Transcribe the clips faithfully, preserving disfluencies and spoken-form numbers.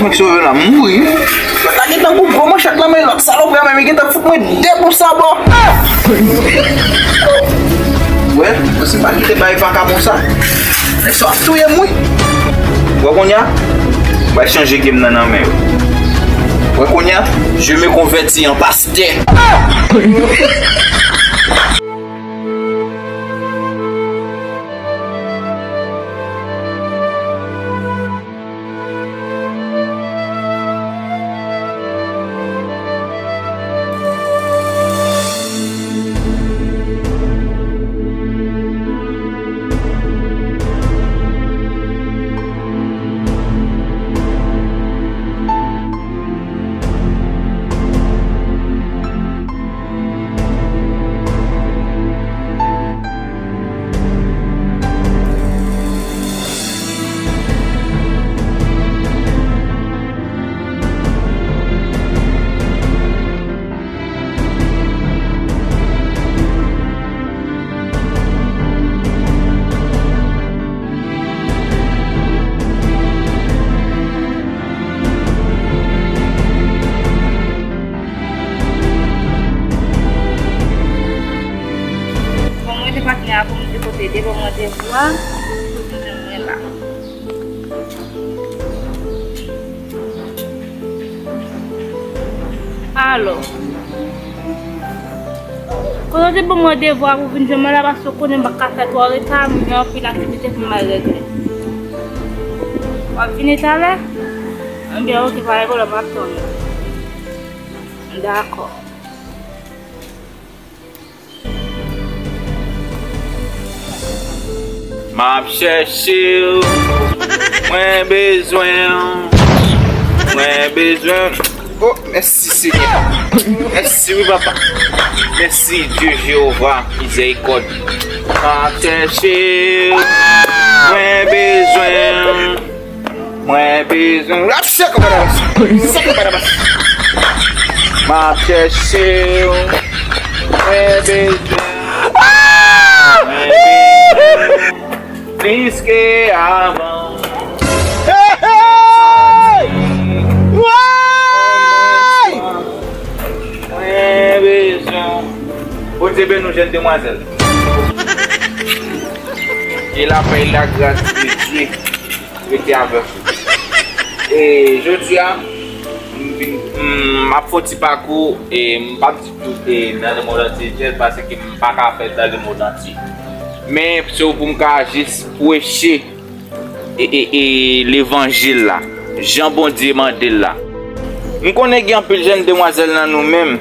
Mwen ki sove la, m mouri. Lòt la gentan gon gwo manchèt nan men lòt salopri a, men li gentan fout mwen de bout sabò. Wè, mwen se pa kite bay vakabon sa. Nèg sa ap touye m wi. Wè kounye a, mwen chanje game nan nan men yo. Wè kounye a, je me convertis en pasteur. Bon, mwen te patnè a pou m te pote de bon randevou a, pou vin jwenn mwen la. Alo. Kote w te ban m randevou a pou vin jwenn mwen la, paske w konnen m pa ka fè twò reta, m gen anpil aktivite pou m al regle. W ap vini talè? Ebyen, oke, pa gen pwoblèm, m ap tann ou. Dakò. M ap chèche w, mwen bezwen w, mwen bezwen w. Oh, mèsi, Senyè. Mèsi, wi, papa. Mèsi, Dye Jewova, mizèrikòd. M ap chèche w, mwen bezwen w. Mwen bezwen w. Ap chèche w, barabas. Chèche w, barabas. M ap chèche w. Mwen bezwen w. Mwen bezwen w. Plis ke avan. Hey, hey! Woy! Mwen bezwen w. Bondye beni w, jèn demwazèl. Ke lapè e lagras de Dye rete avèk ou. E jodi a, m vin, m ap fè yon ti pakou, e m p ap di tout, e nan lemonn antye, paske m pa ka fè l nan lemonn antye. Men se pou m ka jis preche, e, e, e levanjil la, jan Bondye mande l la. M konnen gen anpil jèn demwazèl nan nou menm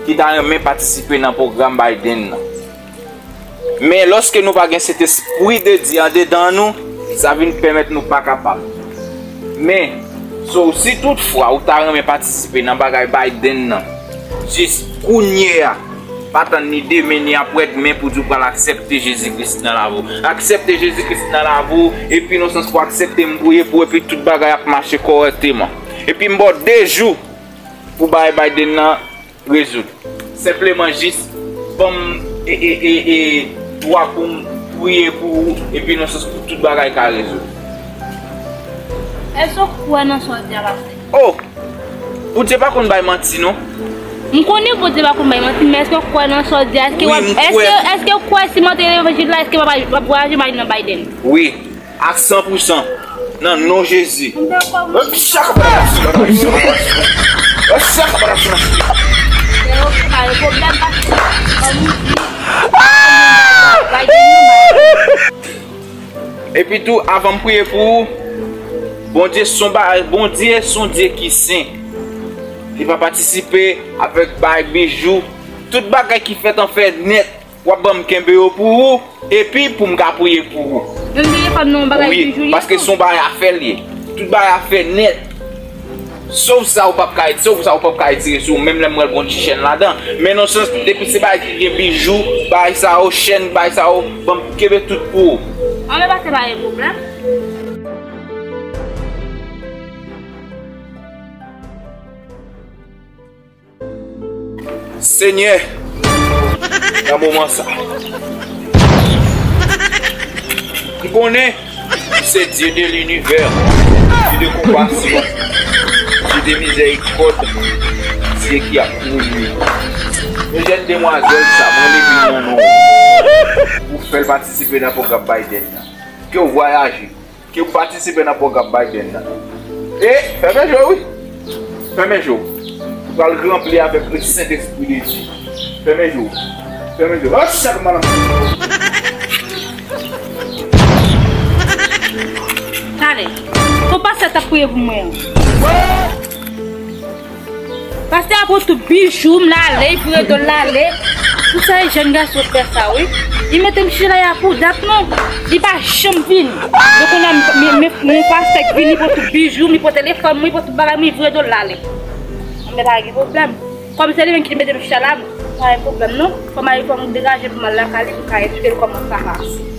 ki ta renmen patisipe nan pwogram Biden nan. Men lòske nou pa gen Sentespri de Dye andedan nou, sa vin pèmèt nou pa kapab. Men, so, si toutfwa ou ta renmen patisipe nan bagay Biden nan, jis kounye a, pa tann ni demen ni aprèdmen pou di w pral aksepte Jezi Kris nan lavi w. Aksepte Jezi Kris nan lavi w, epi nan sans pou aksepte m priye pou ou, epi tout bagay ap mache kòrèkteman. Epi m ba w de jou pou bagay Biden nan rezoud. Senpleman jis ban m, e, e, e, e, dwa pou m priye pou ou, epi nan sans pou tout bagay ka rezoud. Èske w kwè nan sa w di a, pastè? Oh! Bondye pa konn bay manti, non. M konnen Bondye pa konn bay manti, men èske w kwè nan sa w di a? Èske w ap, èske, èske w kwè si m antre nan levanjil la, èske m ap, m ap vwayaje m al nan Biden? Wi. A san pou san. Nan non Jezi. Epi tou, avan m priye pou ou, Bondye se yon ba-, Bondye se yon Dye ki sen. Li pa patisipe avèk bay bijou. Tout bagay ki fèt an fè nèt. W ap ban m kenbe yo pou ou, epi pou m ka priye pou ou. Menm si se pa nan bagay bijou li. Wi, paske se yon bagay afè l ye. Tout bagay afè nèt. Sof sa ou p ap ka, sof sa ou p ap ka retire sou ou, menm lè m wè l gon ti chèn ladan. Men nan sans, depi se bagay ki gen bijou, bagay sa yo, chèn, bagay sa yo, ban m kenbe tout pou ou. Anben, pastè, pa gen pwoblèm. Senyè, nan moman sa, m konnen ou se Dye de linivè, Dye de konpasyon, De mizèrikòd, zye ki ap mouri. Yon jèn demwazèl sa, mwen leve nan non ou. Ou fè l patisipe nan pwogram Biden nan. Ke w vwayaje, ke w patisipe nan pwogram Biden nan. E, fèmen je w, wi. Fèmen je w. Ou pral ranpli avèk le Sentespri de Dye. Fèmen je w. Fèmen je w. An, chak madanm. Talè, fò pastè t ap priye pou mwen an. Pastè a pran tout bijou m l ale, li vire do l l ale. Tout sa e jèn gason fè sa, wi. Li mete m chita la pou dat non. Li pa janm vini. Donk, kounye a, men, men, men pastè k vini, li pran tout bijou m, li pran telefòn mwen, li pran tout bagay mwen, li vire do l l ale. Anben, pa gen pwoblèm. Kòm se li menm ki mete m chita la, pa gen pwoblèm non. Fò m ale, fò m degaje pou m al lakay li, pou m ka eksplike l kòman sa pase.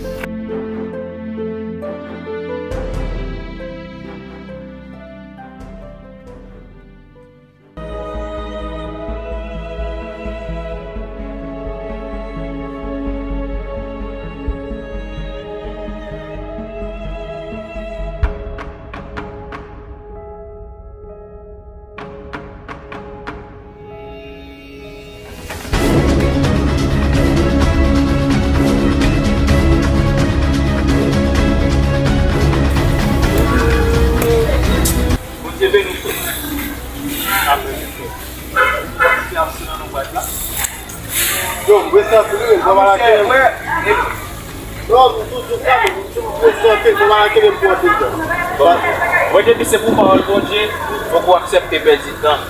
Bondye beni w, frè. Amèn, frè. Ki ap sou nan nou bwat la? Yo, m prese anpil, wi, m pa mal ak... Non, m toujou sa, m toujou prese anpil, m pa mal ak, m pran anpil tan. Bon, depi se pou pawòl Bondye, fòk ou aksepte pèdi tan.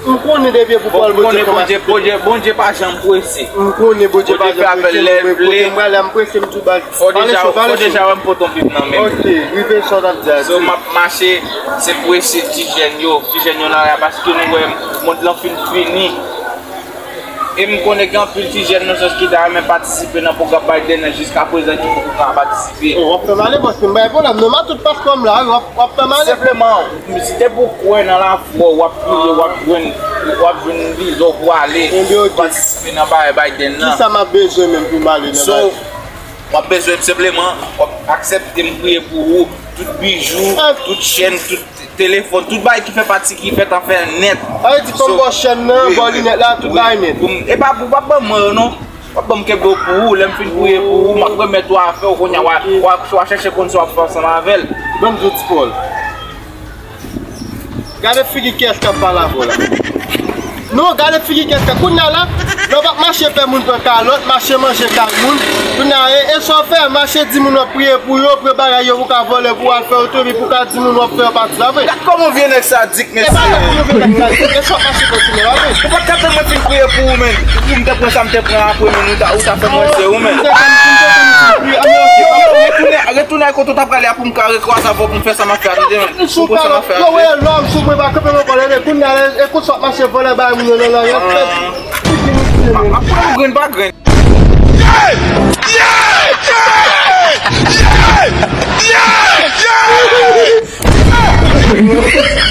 M konnen depi pou pawòl Bondye, Bondye, Bondye, Bondye pa janm prese. M konnen Bondye pa janm prese, men kote m prale a, m prese, m tou baz. Fò deja, fò deja wè m pote yon Bib nan men m. Ok, rive sa w t ap di a. So, m ap mache, se pou eseye ti jèn yo, ti jèn yo nan raya, paske nou wè mond lan fin fini. E m konnen gen anpil ti jèn nan sòs ki ta renmen patisipe nan pwogram Biden nan jiska prezan ki poko ka patisipe. O, w ap fè m ale, paske m bay pwoblèm. Non, m a tout paspò m la, wi, w ap, w ap fè m ale. Senpleman, si te pou kwè nan lafwa w, w ap priye, w ap jwenn, w ap jwenn viza w pou ale patisipe nan bagay Biden nan. Kisa m ap bezwen menm pou m ale nan bagay? So, w ap bezwen senpleman, w ap aksepte m priye pou ou, tout bijou, tout chèn, tout telefòn, tout bagay ki fè pati, ki fèt an fè nèt. Sa vle di fò m ba w chèn nan, ba w linèt la, tout bagay nèt. Wi, wi. E pa pou, w ap ban mwen yo non. W ap ban m kenbe w pou ou, lè m fin priye pou ou, m ap remèt ou afè w, kounye a w a, w a, w a chèche konn sa w ap fè ansanm avè l. Ban m di w ti pawòl. Gade figi kiyès k ap pale avè w la. Non, gade figi kiyès k ap, kounye a la, lè w p ap mache pè moun pran kalòt, mache manje kay moun. Kounye a, e, e sa w fè, mache di moun w ap priye pou yo, pran bagay yo pou w ka vòlè, pou w al fè yo toubi, pou w ka di moun w ap fè yo pati la vre. Gad kòman vye nèg sadik, mesye. E pa sa pou yo vin nan kay, e sa w ap mache fè sou mwen la vre. Ou pa t ka tann mwen fin priye pou ou, menn. Pou m te pran sa m te pran apre, menn, ou ta, ou ta fè mwen se ou, menn. Yo, yo, retounen, retounen kote w t ap prale a pou m ka rekwaze avè w pou m fè sa m ap fè a, tande, menn. Pou m fè sa m ap fè a, tande. Yo, wè lòm sou mwen, pa kanpe nan kòlè, kounye a, e konsa w ap mache vòlè bay moun yo nan lari a. M ap pran yon grenn pa grenn. Yeah! Yeah! Yeah! Yeah! Yeah! Yeah!